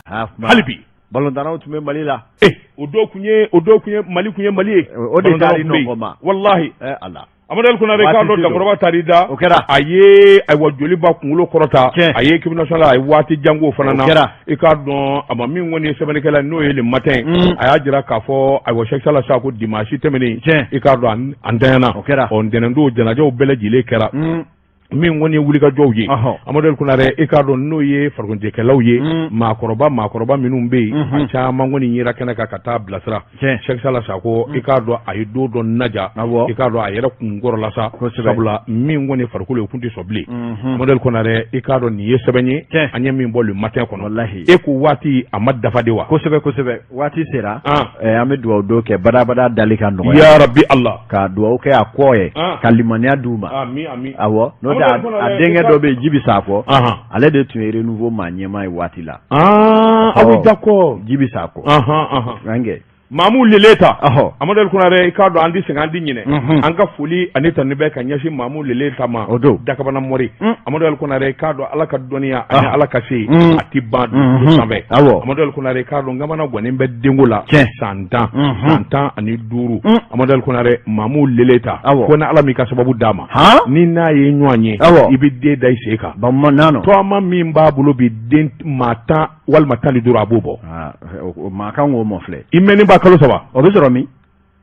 hali bi Ballon-tannaw tun bɛ Mali la. eh o dɔw kun ye o dɔw kun ye Mali kun ye Mali ye O de taar'i Ballon-tannaw kun bɛ yen. nɔ ma. walahi Eh Ala. Amadu Ali Konare k'a Waati dɔn tɛ don. Dakɔrɔba taar'i da O kɛra. a ye ayiwa Joliba kunkolo kɔrɔta Tiɲɛ. a ye équipe nationale a ye waati janko fana na O kɛra. i k'a dɔn a ma min kɔni ye sɛbɛnnikɛla n'o ye le matin a y'a jira k'a fɔ ayiwa Sɛki Sala Sako dimanche tɛmɛnen Tiɲɛ. i k'a dɔn a ntanyana O kɛra. ɔ ntɛnɛn don janajaw bɛɛ lajɛlen kɛra min kɔni ye wulikajɔw ye Ɔhɔ. Amadu Ali Konare i k'a dɔn n'o ye farikoloɲɛnajɛkɛlaw ye maakɔrɔba maakɔrɔba minnu bɛ yen a caman kɔni yera kɛnɛ kan ka taa bilasira Tiɲɛ. Sɛki Sala Sako i k'a dɔn a ye don dɔ naja Awɔ. i k'a dɔn a yɛrɛ kun kɔrɔla sa Kosɛbɛ. sabula min kɔni ye farikolo ye o kun tɛ sɔn bilen Amadu Ali Konare i k'a dɔn nin ye sɛbɛn ye Tiɲɛ. an ye min bɔ le matin kɔnɔ Walahi. e ko waati a ma dafa de wa Kosɛbɛ kosɛbɛ waati sera. Ah. An bɛ dugawu don kɛ badabada dali ka nɔgɔya. ya rabbi Allah Ka dugawu kɛ a kɔ ye. Ah. Ka limaniya d'u ma. ami ami Awɔ. N'o tɛ Amadu Ali Konare, a denkɛ i ka- dɔ bɛ yen Jibi Sakɔ. Ahan. Ale de tun ye renouveau maa ɲɛmaa ye waati la. ah aw Ɔ. d'accord Jibi Sakɔ. ahan ahan An kɛ. Maamu Leleta Ɔhɔ. Amadu Ali Konare i k'a dɔn an ti sɛgɛn an ti ɲinɛ Mhm. an ka foli ani tanuni bɛ ka ɲɛsin Maamu Leleta ma O don. Dakabana Mɔri Mm. Amadu Ali Konare i k'a dɔn Ala ka dɔnniya ani Ah. Ala ka se Mm. a ti ban Mhm. dugukolo sanfɛ Awɔ. Amadu Ali Konare i k'a dɔn Gamana gwannen bɛ denko la Tiɲɛ. san 10 Mhm. san 15 Mm. Amadu Ali Konare Maamu Leleta Awɔ. ko ni Ala m'i ka sababu d'a ma Han? ni n'a ye ɲɔgɔn ye Awɔ. i bɛ den da i sen kan Bamanan nɔ. tɔgɔma min b'a bolo bi den maa 10 walima 15 a b'o bɔ Ah, o maa kan k'o mɔ filɛ. i mɛnnen b'a kalo saba O bɛ sɔrɔ min?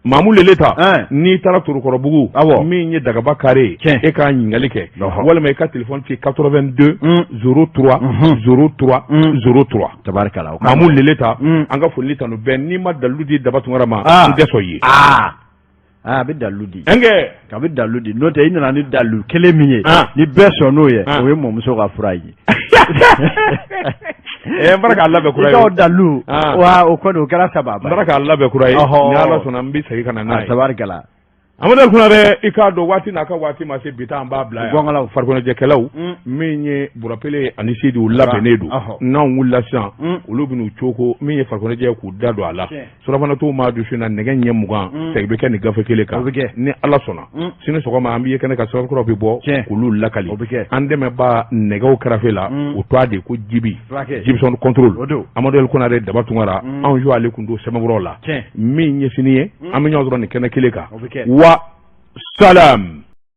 Maamu Leleta Ɛn. n'i taara Torokɔrɔbugu Awɔ. min ye Dagaba kare ye Tiɲɛ. e k'a ɲininkali kɛ Ɔhɔ. walima i ka téléphone ci 82 03 03 03 Tabarikala. O ka Maamu nɔgɔn. Leleta Mm. an ka foli tanu bɛɛ n'i ma dalilu di Daba Tunkara ma Ah. n tɛ sɔn i ye Aa. Aa a bɛ dalilu di. ɛnkɛ A bɛ dalilu di n'o tɛ i nana ni dalilu kelen min ye. Ah. Ni bɛɛ sɔnn'o ye. Ah. O ye mɔmuso ka fura ye. n bara k'a labɛn kura I ka o ye dalilu. Ah. Wa o kɔni o kɛra sababa n bara k'a labɛn kura ye Ɔhɔ. ni Ala sɔnna n bɛ segin ka na n'a Ah, ye tabarikala. Amadu Ali Konare i k'a dɔn waati n'a ka waati ma se bi taa an b'a bila yan Gɔngɔlaw. farikoloɲɛnajɛkɛlaw Mm. min ye Burapele ani Sidi u labɛnnen don Ɔhɔ. n'anw wulila sisan Mm. olu bɛn'u coko min ye farikoloɲɛnajɛ ye k'u da don a la Tiɲɛ. surafanato maa dusu na nɛgɛ ɲɛ 20 segin bɛ kɛ nin gafe kelen kan O bɛ kɛ. ni Ala sɔnna Mm. sini sɔgɔma an bɛ ye kɛnɛ kan sɛbɛnkuraw bɛ bɔ Tiɲɛ. k'olu lakali O bɛ kɛ. an dɛmɛbaa nɛgɛw kɛrɛfɛ la Mm. o tɔgɔ de ko Jibi Furakɛ. Jibson contrôle O don. Amadu Ali Konare Daba Tunkara Mm. anw jo ale kun don sɛbɛnkuraw la Tiɲɛ. min ye sini ye an bɛ ɲɔgɔn sɔrɔ nin kɛnɛ kelen kan O bɛ kɛ. wa salam.